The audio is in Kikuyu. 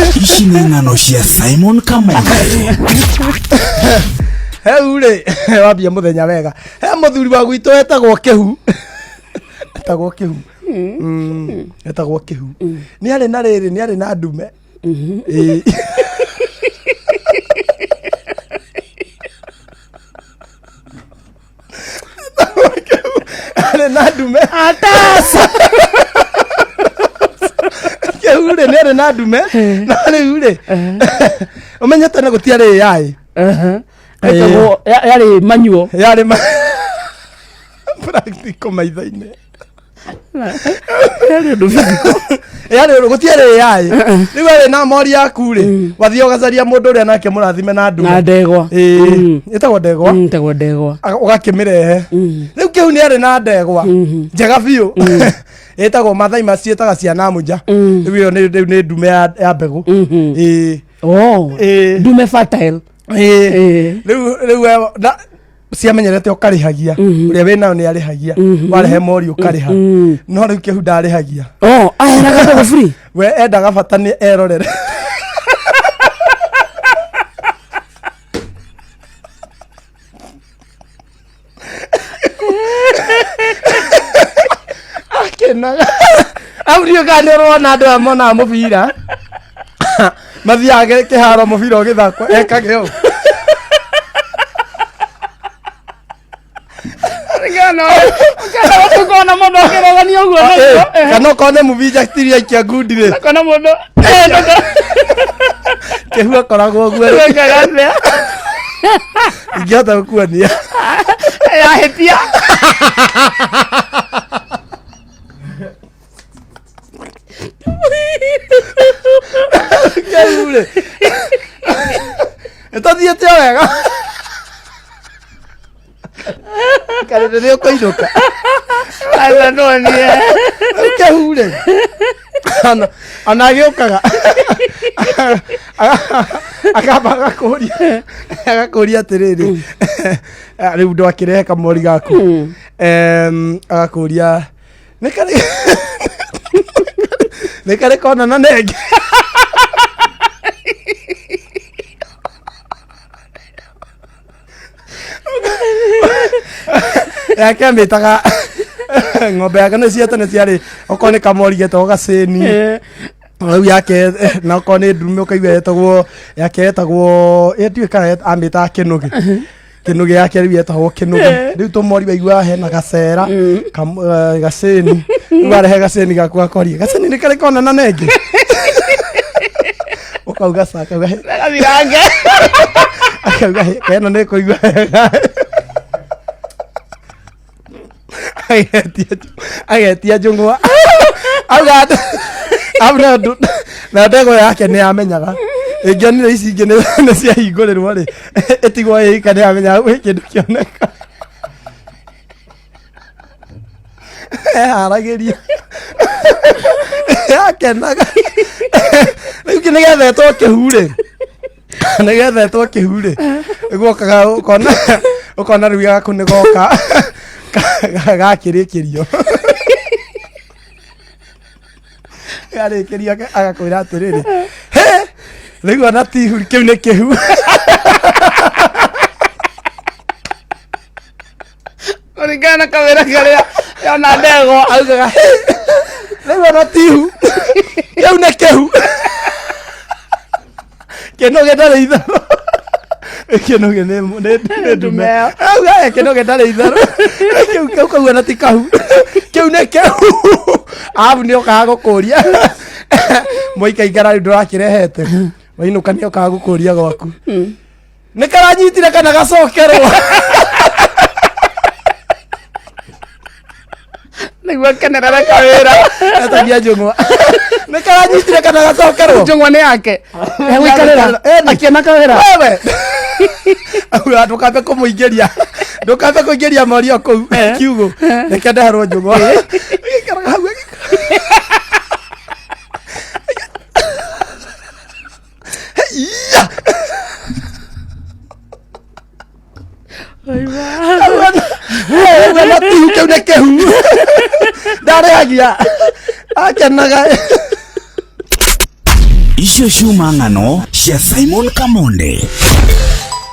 Ici nĩ ng'ano cia Simon Kamaine. Heu rĩ, wambia mũthenya wega. He mũthuri wa gwitũ etagwo Kĩhu. Etagwo Kĩhu. Etagwo Kĩhu. Nĩ arĩ na rĩrĩ, nĩ arĩ na ndume. Ĩĩ. Arĩ na ndume. Atasa. Kĩhu rĩ, nĩ arĩ na ndume. Na rĩu rĩ, ũmenye tene gũtiarĩ AI. Ĩtagwo yarĩ manyuo. Yarĩ ma practical maitho-inĩ. Yarĩ ũndũ physical. Yarĩ ũndũ gũtiarĩ AI. Rĩu arĩ na mori yaku rĩ, wathiĩ ũgacaria mũndũ ũrĩa nake mũrathime na ndume. Na ndegwa. Ĩĩ, ĩtagwo ndegwa. Ĩtagwo ndegwa. Ũgakĩmĩrehe. Rĩu kĩu nĩ arĩ na ndegwa njega biũ. Ĩtagwo Mathai maciĩtaga ciana mũnja. Rĩu ĩyo nĩ rĩu nĩ ndume ya mbegũ. Ĩĩ. Oh. Ĩĩ. Ndume fertile. Ĩĩ. Ĩĩ. Rĩu we ciamenyerete ũkarĩhagia ũrĩa wĩ nayo nĩ arĩhagia warehe mori ũkarĩha no rĩu kĩhu ndarĩhagia. Oh, aheanaga mbegũ free. We endaga bata nĩ erorere. Akenaga au ndiũ kana nĩ ũrona andũ aya monaga mũbira mathiaga kĩharo mũbira ũgĩthakwo ekage ũũ. Ukona mũndũ akĩrogania ũguo naguo. Kana okorwo nĩ mũbinja tiria aikia ngundi rĩ. Ukona mũndũ kĩhu akoragwo ũguo. Ekaga atĩa? Ingĩhota gũkuonia. Yahĩtia. Kĩhu rĩ ĩtathiĩte o wega karĩndĩ nĩ ũkũinũka. Aca ndonie. Kĩhu rĩ ona agĩũkaga akamba agakũria atĩrĩrĩ, rĩu ndwakĩrehe kamori gaku, agakũria nĩ karĩ kona na nenge. Yake amĩtaga ng'ombe yake nĩ cia tene ciarĩ okorwo nĩ kamori getagwo gacĩni rĩu yake, na okorwo nĩ ndume ũkaigua yetagwo yake yetagwo ĩtuĩka kana amĩtaga kĩnũgĩ. Kĩnũgĩ yake rĩu yetagwo kĩnũgĩ. Rĩu tũmori waigua hena gacera gacĩni, rĩu arehe gacĩni gaku akoria gacĩni nĩ karĩ kona na nenge, ũkauga ca, akauga "Hĩ." Gathirange. Akauga "Hĩ, keno nĩ kũigua wega." Agetia njũng'wa auga au na ndegwa yake nĩ yamenyaga ĩngĩonire ici ingĩ nĩ ciahingũrĩrwo rĩ ĩtigwo ĩika, nĩ yamenyaga gwĩ kĩndũ kĩoneka eharagĩria yakenaga. Rĩu kĩ nĩgetha ĩtwo kĩhu rĩ, nĩgetha ĩtwo kĩhu rĩ, guokaga ũkona rĩu gaku nĩ goka gakĩrĩkĩrio garĩkĩrio agakwĩra atĩrĩrĩ, "Hĩ, rĩu ona ti ihu, kĩu nĩ kĩhu." Kũringana na kawĩra karĩa yona ndegwa. Augaga, "Hĩ, rĩu ona ti ihu, kĩu nĩ kĩhu." Kĩnũgĩ ndarĩ itherũ, kĩnũgĩ nĩ ndume. Auga, "Ĩ, kĩnũgĩ ndarĩ itherũ, kĩu kĩu kauga na ti kahu, kĩu nĩ kĩhu." Arabu nĩ okaga gũkũria mũikaikara rĩu ndũrakĩrehete wainũka, nĩ okaga gũkũria gwaku nĩ karanyitire kana gacokerwo. Nĩguo kenerere kawĩra. Etagia njũng'wa nĩ karanyitire kana gacokerwo. Njũng'wa nĩ yake. Egũikarĩra. Eni. Akĩona kawĩra. Wewe auga ndũkambe kũmũingĩria, ndũkambe kũingĩria morio kũu kiugũ, reke ndeherwo njũng'wa. Agĩikaraga hau Iya! Auga na tihu kĩu nĩ kĩhu ndarĩhagia akenaga. Icio ciuma ng'ano cia Simon Kamonde.